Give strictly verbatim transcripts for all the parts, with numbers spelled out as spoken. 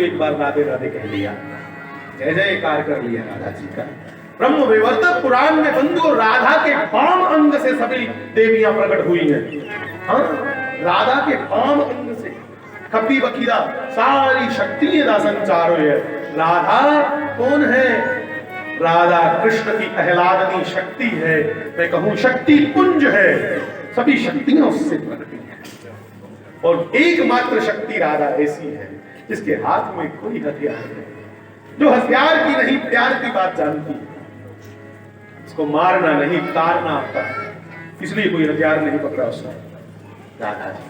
एक बार राधे राधे कह लिया, जय जयकार कर लिया राधा जी का। ब्रह्म वैवर्त पुराण में बंधुओं राधा के वाम अंग से सभी देवियां प्रकट हुई हैं। हाँ, राधा के वाम अंग से खब्बी बखीदा सारी शक्तियां दा संचार हुआ है। राधा कौन है? राधा कृष्ण की आह्लादनी शक्ति है। मैं कहूं शक्ति पुंज है, सभी शक्तियां उससे प्रकट हुई हैं। और एकमात्र शक्ति राधा ऐसी है जिसके हाथ में कोई हथियार नहीं, जो हथियार की नहीं प्यार की बात जानती है। उसको मारना नहीं, तारना आता है, इसलिए कोई हथियार नहीं पकड़ा उसने। राधा जी।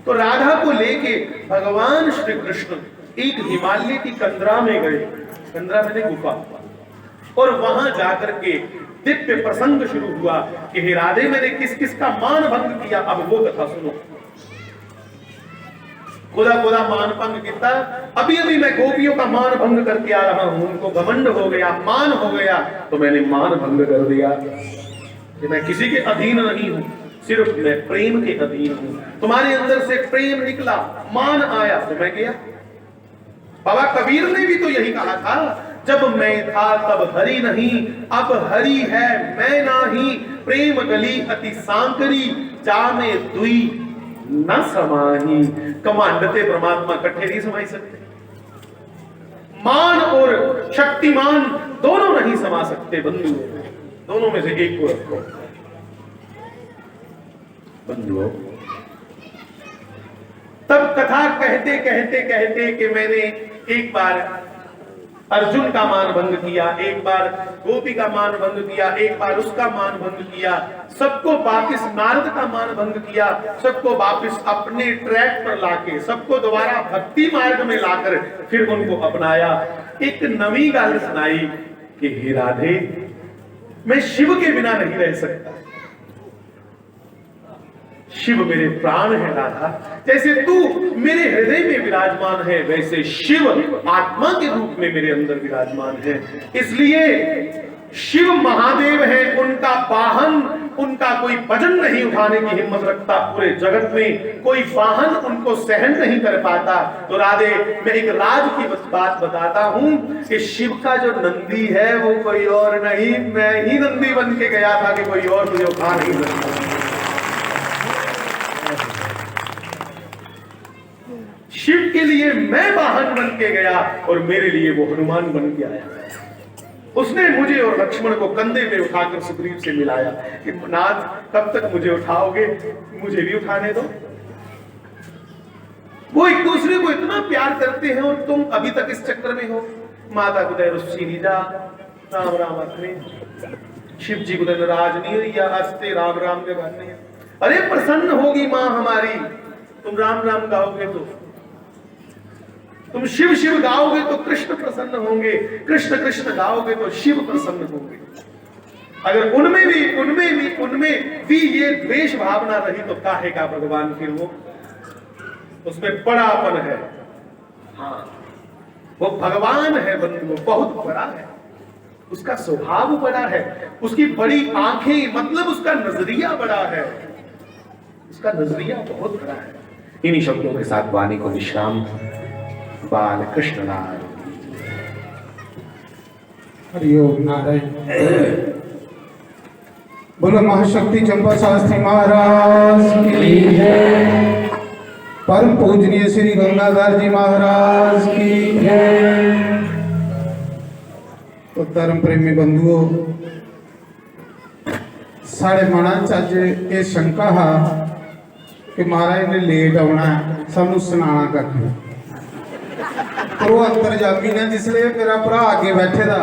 तो राधा को लेके भगवान श्री कृष्ण एक हिमालय की कंदरा में गए। कंदरा मैंने गुफा। और वहां जाकर के दिव्य प्रसंग शुरू हुआ कि हे राधे, मैंने किस किस का मान भंग किया। अब वो कथा सुनो। कोदा कोदा मान भंग किया। अभी अभी मैं गोपियों का मान भंग करके आ रहा हूं, उनको घमंड हो गया, मान हो गया, तो मैंने मान भंग कर दिया कि मैं किसी के अधीन नहीं हूं, सिर्फ मैं प्रेम के अधीन हूं। तुम्हारे अंदर से प्रेम निकला, मान आया, तो मैं गया। बाबा कबीर ने भी तो यही कहा था, जब मैं था तब हरि नहीं, अब हरि है मैं नाही, प्रेम गली अति सांकरी, जा में दुई न समाही। घमंड ते परमात्मा इकट्ठे नहीं समाई सकते। मान और शक्तिमान दोनों नहीं समा सकते बंधुओं, दोनों में से एक को रखो बंधुओं। तब कथा कहते कहते कहते कि मैंने एक बार अर्जुन का मान भंग किया, एक बार गोपी का मान भंग किया, एक बार उसका मान भंग किया, सबको वापस नारद का मान भंग किया, सबको वापस अपने ट्रैक पर लाके, सबको दोबारा भक्ति मार्ग में लाकर फिर उनको अपनाया। एक नवी गल सुनाई कि हे राधे, मैं शिव के बिना नहीं रह सकता, शिव मेरे प्राण है राधा। जैसे तू मेरे हृदय में विराजमान है, वैसे शिव आत्मा के रूप में मेरे अंदर विराजमान है। इसलिए शिव महादेव है, उनका वाहन, उनका कोई वजन नहीं उठाने की हिम्मत रखता पूरे जगत में, कोई वाहन उनको सहन नहीं कर पाता। तो राधे, मैं एक राज की बस बात बताता हूं कि शिव का जो नंदी है वो कोई और नहीं, मैं ही नंदी बन के गया था कि कोई और मुझे उठा नहीं सकता। शिव के लिए मैं वाहन बन के गया और मेरे लिए वो हनुमान बन के आया। उसने मुझे और लक्ष्मण को कंधे पे उठाकर सुग्रीव से मिलाया कि नाथ, कब तक मुझे उठाओगे, मुझे भी उठाने दो। वो एक दूसरे को इतना प्यार करते हैं और तुम अभी तक इस चक्कर में हो। माता कुतै रुस्सी नहीं जा, राम राम आखने। शिव जी कुतै नाराज नहीं हुई या, अस ते राम राम के गाने हैं। अरे, प्रसन्न होगी माँ हमारी, तुम राम राम गाओगे तो। तुम शिव शिव गाओगे तो कृष्ण प्रसन्न होंगे, कृष्ण कृष्ण गाओगे तो शिव प्रसन्न होंगे। अगर उनमें भी, उनमें भी, उनमें भी ये द्वेष भावना रही तो काहे का भगवान फिर वो? उसमें बड़ापन है। हाँ, वो भगवान है बंधु, वो बहुत बड़ा है, उसका स्वभाव बड़ा है, उसकी बड़ी आंखें, मतलब उसका नजरिया बड़ा है, उसका नजरिया बहुत बड़ा है। इन्हीं शब्दों के साथ वाणी को विश्राम। बाल कृष्ण लाल। हरिओम नारायण। बोलो महाशक्ति चंपा शास्त्री महाराज की जय। परम पूजनीय श्री गंगाधर जी महाराज की जय। तो धर्म प्रेमी बंधुओ, साढ़े मना च अज्ज एह् शंका हा कि महाराज ने लेट औना ऐ, सानू सनाना कक्ख नहीं। पर ओह् अंतर्यामी ने, जिसलै मेरा भ्राऽ अग्गें बैठे दा,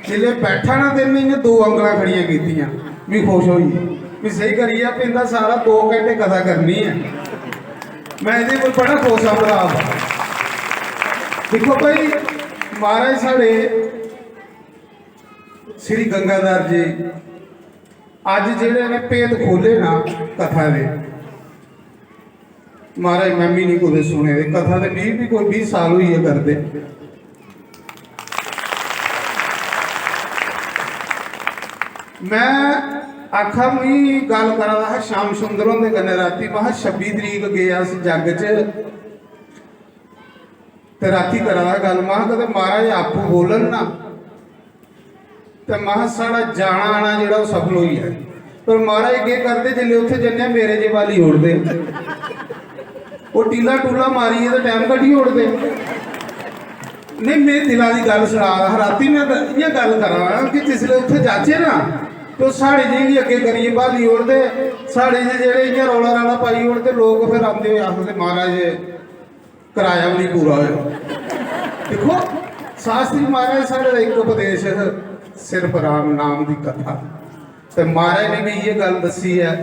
जिसलै बैठा ना, ते इ'यां दो अंगलां खड़ियां कीतियां, मी खुश होई। मी सेही करियै, भी इं'दा सारा दो घैंटे कथा करनी ऐ। मैं एह्दे पर बड़ा खुश आं, भ्राऽ। दिक्खो भाई, महाराज साढ़े श्री गंगाधर जी अज्ज जेह्ड़े ने भेत खोले ना कथा दे, महाराज, मैं बी निं कुतै सुने दे। कथा ते मिगी बी कोई बीह् साल होई गे करदे। मैं आखा, मी गल्ल करा दा हा श्याम सुंदर हुंदे कन्नै रातीं, महां, छब्बी तरीक गे अस जग च, ते राती करा दा गल्ल, महा कदें महाराज आपूं बोलन ना, ते महा साढ़ा जाना आना जेह्ड़ा ओह् सफल होई जाए। पर महाराज केह् करदे, जिसलै उत्थै जन्ने आं, मेरे जे बाली ओड़दे, ओह् टीला टूला मारियै ते टैम कड्ढी ओड़दे। नहीं, में दिला दी गल्ल सना दा हा, राती में ग-, इ'यां गल्ल करा दा कि जिसलै उत्थै जाचै ना, ते ओह् साढ़े जेह् बी अग्गें करियै बाली ओड़दे, साढ़े जे जेह्ड़े इ'यां रौला राला पाई ओड़दे, लोक फिर आंदे होए आखदे, "महाराज, कराया बी नहीं पूरा होया।" दिक्खो, शास्त्री महाराज साढ़े दा इक उपदेश, सिर्फ राम नाम दी कथा। ते महाराज ने भी इ'यै गल्ल दस्सी ऐ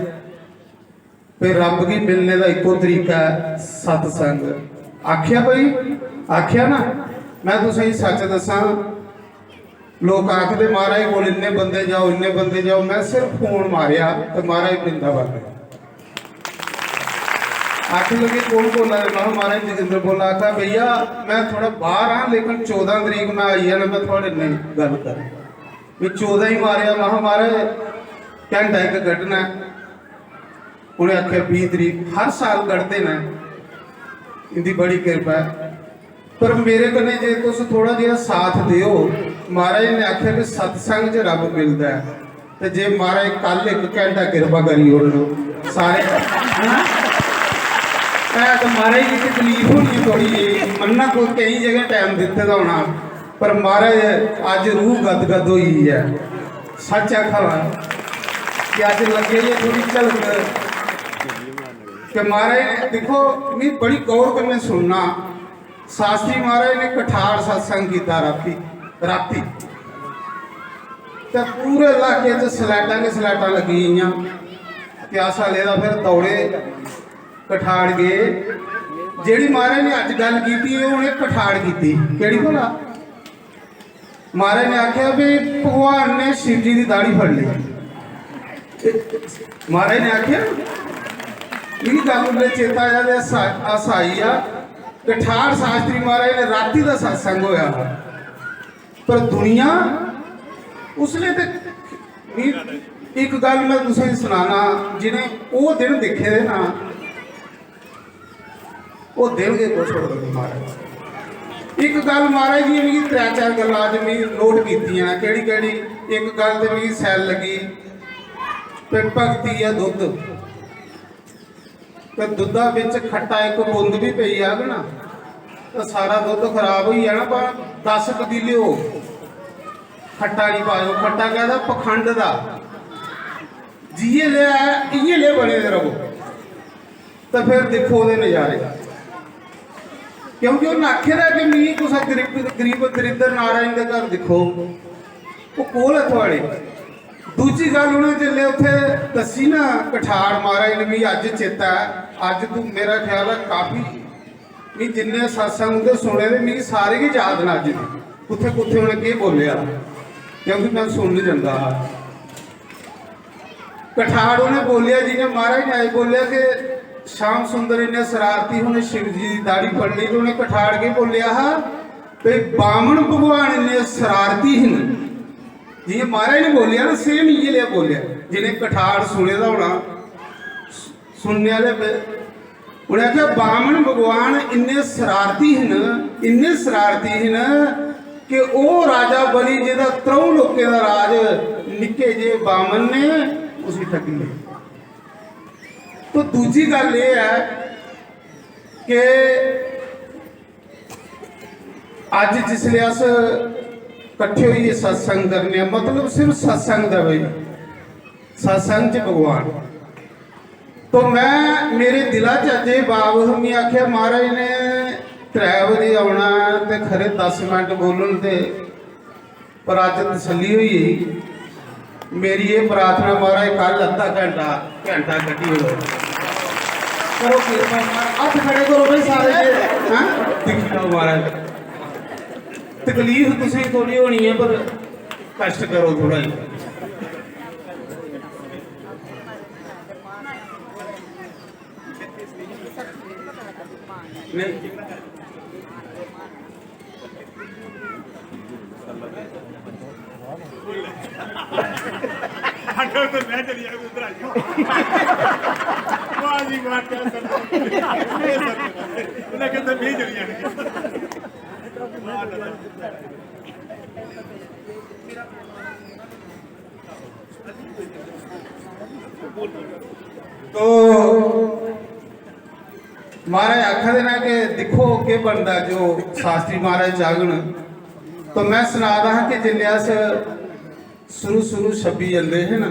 कि रब गी मिलने दा इक्को तरीका ऐ सत्संग। आखेआ भाई, आखेआ ना, मैं तुसेंगी सच दस्सां, लोक आखदे, "महाराज कोल इन्ने बंदे जाओ, इन्ने बंदे जाओ।" मैं सिर्फ फोन मारेआ ते महाराज वृंदावन गए। आखन लगे, "कौन बोला है?" मैं कहा, "महाराज जोगिंदर बोला।" आखा, "भैया, मैं थोड़ा बाहर हाँ, लेकिन चौदह तरीक मैं आई जाना, मैं थोड़े ने गल्ल कर।" मैं चौदह ही मारेआ, मैं कहा, "महाराज, घंटा इक कड्ढना है।" उ'नें आखेआ, "बीह तरीक।" हर साल कड्ढदे न, इंदी बड़ी किरपा ऐ। पर मेरे कन्नै जे तुस थोड़ा जेहा साथ देओ, महाराज ने आखेआ कि सत्संग च रब मिलदा ऐ, ते जे महाराज कल इक घैंटा किरपा करी ओड़न सारे, है ना? है ते महाराज गी तकलीफ होनी ऐ थोड़ी जेही, मन्ना कोई केईं जगह टैम दित्ते दा होना, पर महाराज अज्ज रूह गदगद होई गेई ऐ। सच आखा ना कि अज्ज लग्गे जे थोड़ी झलक कि महाराज ने, दिक्खो, मी बड़ी गौर कन्नै सुनना। शास्त्री महाराज ने कठाड़ सत्संग कीता राती, राती। ते पूरे इलाके च स्लैटां गै स्लैटां लग्गी गेइयां। प्यासा लेदा फिर दौड़े कठाड़ गे। जेह्ड़ी महाराज ने अज्ज गल्ल कीती, एह् उ'नें कठाड़ कीती। केह्ड़ी भला? महाराज ने आखेआ भी भगवान ने शिव जी दी दाढ़ी फड़ लेई। महाराज ने आखेआ, मिगी गल्ल उल्लै चेता आया ते हासा, हासा आई गेआ। कठाड़ शास्त्री महाराज ने राती दा सत्संग होया हा, पर दुनिया उसलै ते, मी इक गल्ल मैं तुसेंगी सनाना, जिनें ओह् दिन दिक्खे दे ना, ओह् दिन गै कुछ होर न महाराज। इक गल्ल महाराज जी मिगी त्रै चार गल्लां अज्ज मिगी नोट कीतियां। केह्ड़ी केह्ड़ी? इक गल्ल ते मिगी सैल लग्गी ते भक्ति ऐ दुद्ध, ते दुद्धा बिच खट्टा इक बूंद बी पेई जाग ना, ते सारा दुद्ध खराब होई जाना। पर दस पतीले हो, खट्टा निं पाएओ। खट्टा कैह्दा? पखंड दा। जि'यै लेआ ऐ, इ'यै लेआ बने दे र'वो। ते फिर दिक्खो ओह्दे नजारे, क्योंकि उ'न्नै आखे दा कि मिगी कुसै गरीब, गरीब दरिद्र नारायण दे घर दिक्खो, ओह् कोल ऐ थुआढ़े। दूजी गल्ल उ'नें जिसलै उत्थै दस्सी ना कठाड़ महाराज ने, मिगी अज्ज चेता ऐ, अज्ज तू मेरा ख्याल ऐ काफी, मिगी जिन्ने सत्संग उं'दे सुने दे मिगी सारे गै याद न अज्ज बी, कुत्थै कुत्थै उ'नें केह् बोलेआ, क्योंकि में सुनन जंदा हा। कठाड़ उ'नें बोलेआ, जि'यां महाराज ने अज्ज बोलेआ कि श्याम सुंदर इन्ने शरारती, उ'नें शिव जी दी दाढ़ी फड़ लेई ते उ'नें कठाड़ केह् बोलेआ हा? ते बामन भगवान इन्ने शरारती हन। जि'यां महाराज ने बोलेआ ना, same इ'यै लेआ बोलेआ। जि'नें कठाड़ सुने दा होना, सुनने आह्ले बे-, उ'नें आखेआ, "बामन भगवान इन्ने शरारती हन, इन्ने शरारती हन कि ओह् राजा बलि, जेह्दा त्र'ऊं लोकें दा राज निक्के जे बामन ने उसी ठग्गी लेआ।" तो दूजी गल्ल एह् ऐ कि अज्ज जिसलै अस कट्ठे होइयै सत्संग करने आं, मतलब सिर्फ सत्संग दा भाई, सत्संग च भगवान। तो मैं, मेरे दिला च अज्ज एह् भाव हा, में आखेआ, "महाराज ने त्रै बजे औना ऐ ते खरे दस मिंट बोलन ते," पर अज्ज तसल्ली होई गेई। मेरी एह् प्रार्थना, महाराज, कल अद्धा घैंटा, घैंटा कड्ढी ओड़ो। करो किरपा, हत्थ खड़े करो भाई सारे जे, हैं? दिक्खी लैओ महाराज, तकलीफ तुसेंगी थोह्ड़ी होनी ऐ, पर कश्ट करो थोह्ड़ा जेहा। नहीं। आखो तो मैं चली जाऊँ उधर आई जाओ। वाह जी वाह, क्या सर। ये सर। उन्हें कहते मैं चली जाऊँ। तो महाराज आखा दे ना कि दिक्खो केह् बनदा जो शास्त्री महाराज चाहङन। तो मैं सना दा हा कि जिसलै अस शुरू शुरू छब्बी जंदे हे ना,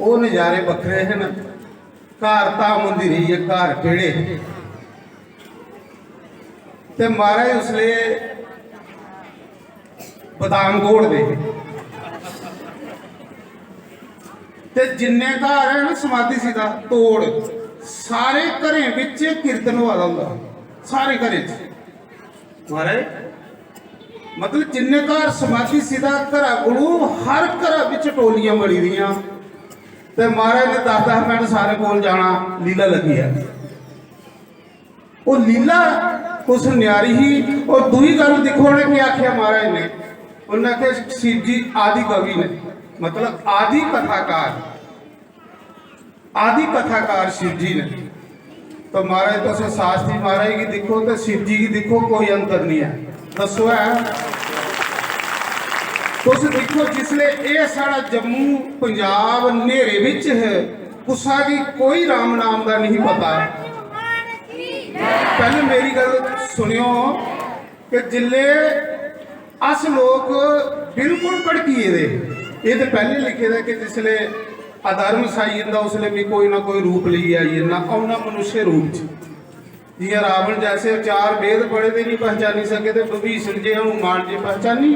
ओह् नजारे बक्खरे हे ना। घर धाम होंदी रेही ऐ, घर बेह्ड़े। ते महाराज उसले बदाम घोड़दे हे। ते जिन्ने घर है ना समाधि सीधा तोड़, सारे घरें बिच कीर्तन होआ दा होंदा हा, सारे घरें च। महाराज, मतलब जिन्ने घर समाधि सीधा घरा कोलू, हर घरा बिच टोलियां बनी दियां। ते महाराज ने दस दस मिनट सारे कोल जाना, लीला लगी है। ओह् लीला कुछ न्यारी ही। और दूई गल्ल दिक्खो, उ'नें केह् आखेआ महाराज ने? उ'नें आखेआ शिव जी आदि कवि ने, मतलब आदि कथाकार, आदि कथाकार शिव जी ने। तो महाराज तुस शास्त्री महाराज गी दिक्खो ते शिव जी गी दिक्खो, कोई अंतर नहीं है। दस्सो है? तुस दिक्खो, जिसले एह् साढ़ा जम्मू पंजाब न्हेरे बिच है, कुसा गी कोई राम नाम दा नहीं पता। पैह्लें मेरी गल्ल सुनेओ कि जिसले अस लोक बिल्कुल भड़की गेदे हे। एह् ते पैह्लें लिखे दा कि जिसले अधर्म आई जंदा, उसले भी कोई ना कोई रूप लेइयै आई जंदा, औना मनुष्य रूप च। जियां रावण जैसे चार वेद पढ़े दे नहीं पहचानी सके, ते विभीषण जे हनुमान जी पहचानी।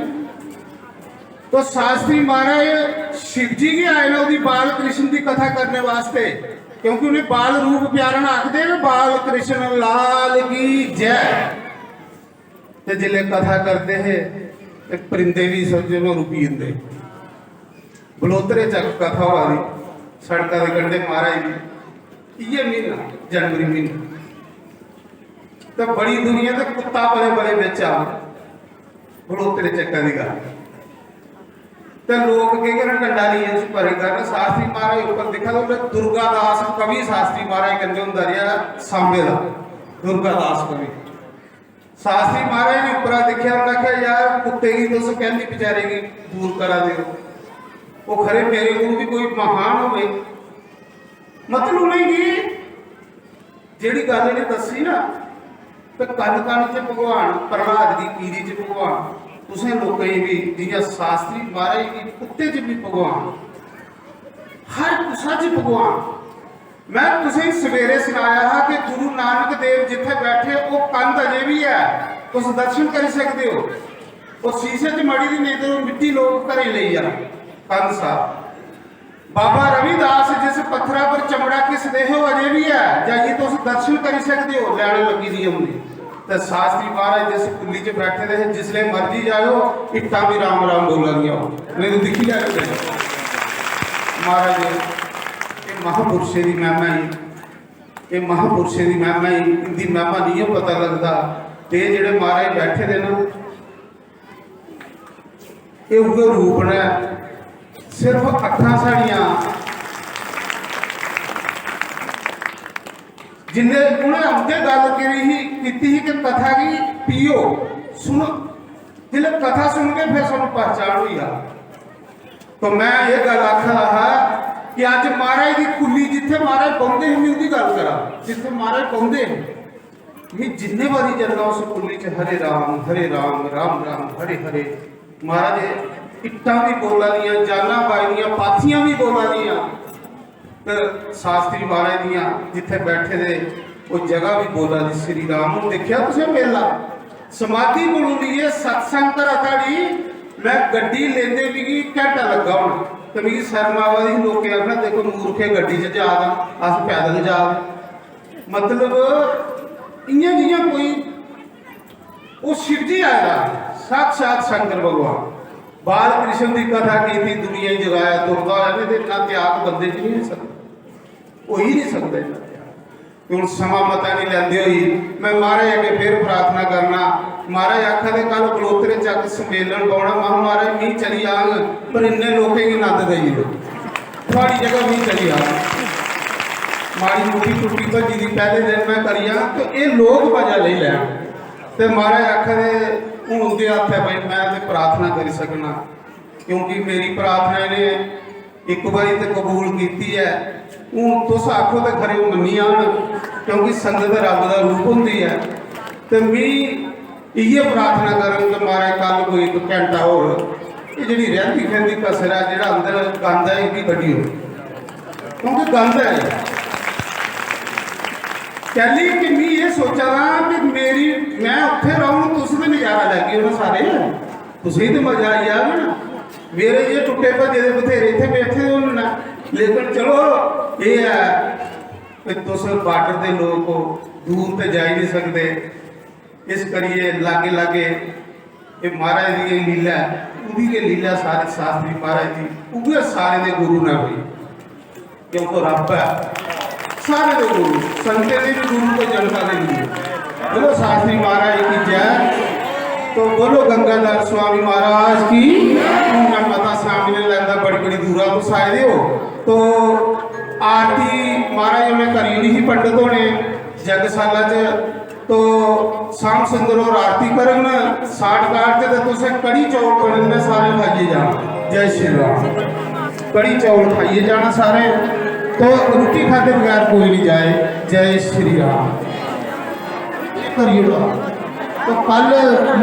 तो शास्त्री महाराज शिव जी गै आए ना ओह्दी बाल कृष्ण दी कथा करने वास्ते, क्योंकि उ'नें बाल रूप प्यारण आखदे न, बाल कृष्ण लाल की जय। ते जिसलै कथा करदे हे ते परिंदे बी समझो ना रुकी जंदे। बलोतरे चक कथा होआ दी, सड़का दे कंढे महाराज दी, इ'यै म्हीना, जनवरी म्हीना। ते बड़ी दुनिया ते कुत्ता बड़े बड़े बिच आ, बलोतरे चक्का दी गल्ल। ते लोक केह् करन, डंडा लेइयै उसी परे करन। शास्त्री महाराज उप्पर दिक्खा दे, दुर्गा दास कवि शास्त्री महाराज कन्नै होंदा रेहा सांबे दा, दुर्गा दास कवि। शास्त्री महाराज ने उप्परा दिक्खेआ, उ'नें आखेआ, "यार, कुत्ते गी तुस कैल्ली बेचारे गी दूर करा दे ओ? ओह् खरे मेरे कोल बी कोई महान होवे।" मतलब उ'नेंगी जेह्ड़ी गल्ल इ'नें दस्सी ना, ते कन कन च भगवान, प्रह्लाद दी कीरी च भगवान, तुसें लोकें गी बी जि'यां शास्त्री महाराज गी कुत्ते च बी भगवान, हर कुसा च भगवान। मैं तुसें सवेरे सनाया हा कि गुरु नानक देव जित्थे बैठे, ओह् कंध अजे बी ऐ, तुस दर्शन करी सकदे ओ। ओह् शीशे च मड़ी दी, नेईं ते ओह् मिट्टी लोक घरें लेई जा, कंध साफ। बाबा रविदास जिस पत्थरा पर चमड़ा घिसदे हे, ओह् अजे बी ऐ, जाइयै तुस दर्शन करी सकदे ओ, लैन लग्गी दी होंदी। ते शास्त्री महाराज जिस कुल्ली च बैठे दे हे, जिसले मर्जी जाओ, इट्टां बी राम राम बोला दियां होन, नहीं ते दिक्खी लैओ तुस। महाराज, एह् महापुरुषें दी महिमा ही, एह् महापुरुषें दी महिमा ही, इंदी महिमा नहीं पता लगदा। ते एह् जेह्ड़े महाराज बैठे दे न, एह् उ'ऐ रूप न, सिर्फ अक्खां साढ़ियां जिन्ने उ'नें औंदे गल्ल करी ही, कीती ही कि कथा गी पियो, सुनो। जिसलै कथा सुनगे, फिर सानूं पहचान होई जा। तो मैं एह् गल्ल आखा दा हा कि अज्ज महाराज दी कुल्ली, जित्थै महाराज बौंह्दे हे, मैं उं'दी गल्ल करा, जित्थै महाराज बौंह्दे हे, मैं जिन्ने बारी जन्ना उस कुल्ली च हरे राम, हरे राम, राम राम, हरे हरे, महाराज इट्टां बी बोला दियां, जानां बाई दियां, पाथियां बी बोला दियां। ते शास्त्री महाराज दियां जित्थै बैठे दे, ओह् जगह बी बोला दी, श्री राम। हून दिक्खेआ तुसें मेला, समाधि कोलू लेइयै सत्संग घरा धोड़ी मैं गड्डी लेंदे मिगी घैंटा लग्गा होना। ते मिगी शर्म आवा दी ही, लोकें आखना, "देखो मूर्ख, एह् गड्डी च जा दा, अस पैदल जा दे।" मतलब इ'यां जि'यां कोई ओह् शिव जी आए दा, साक्षात शंकर भगवान। बाल कृष्ण दी कथा कीती, दुनिया गी जगाया, तुरदा होया, नहीं ते इन्ना त्याग बंदे च नहीं होई सकदा, होई नहीं सकदा इन्ना त्याग। ते हुन समां मता नहीं लैंदे होई मैं महाराज अग्गें फिर प्रार्थना करना। महाराज आखा दे कल बलोतरे चक सम्मेलन बौना, महा महाराज मी चली जाङ, पर इन्ने लोकें गी नंद देई ओड़ो, थुआड़ी जगह मी चली जाङ। माड़ी मुट्टी टुट्टी भज्जी दी पैह्ले दिन मैं करी जाङ, ते एह् लोक मजा लेई लैन। ते महाराज आखा दे, "हून उं'दे हत्थ ऐ भाई, में ते प्रार्थना करी सकना, क्योंकि मेरी प्रार्थना इ'नें इक बारी ते कबूल कीती ऐ। हून तुस आखो ते खरे ओह् मन्नी जान, क्योंकि संगत रब दा रूप होंदी ऐ।" ते मी इ'यै प्रार्थना करन कि महाराज कल कोई इक घैंटा होर एह् जेह्ड़ी रैंह्दी खैंह्दी कसर ऐ, जेह्ड़ा अंदर गंद ऐ, एह् बी कड्ढी ओड़ो, क्योंकि गंद ऐ। कैली कि मी एह् सोचा दा कि मेरी, में उत्थै रौह्ङ, तुस ते नजारा लैगे ना सारे, तुसेंगी ते मजा आई जाग ना। मेरे ये टुट्टे भज्जे दे बथेरे इत्थै बैठे दे होने न, लेकिन चलो, एह् ऐ कि तुस बार्डर दे लोक हो, दूर ते जाई नहीं सकदे, इस करियै लागे लागे एह् महाराज दी गै लीला ऐ, उं'दी गै लीला, सारे शास्त्री महाराज दी, उ'ऐ सारे दे गुरु न भाई, क्योंकि रब्ब ऐ सारे दे गुरु, संतें दे भी गुरु ते जनता दे भी गुरु। बोलो शास्त्री महाराज की जय। तो बोलो गंगाधर स्वामी महाराज की। मैं पता स्वामी ने लगदा बड़ी बड़ी दूरा तुस आए दे हो। तो आरती महाराज उ'नें करी ओड़ी ही पंडित होने जगसाला च। तो श्याम सुंदर होर आरती करन, शार्टकट च ते तुसें कढ़ी चौल बने दे सारे खाइयै जाना। जय श्री राम। कढ़ी चौल खाइयै जाना सारे, तो रुट्टी खादे बगैर कोई नहीं जाए। जय श्री राम। करिए तो कल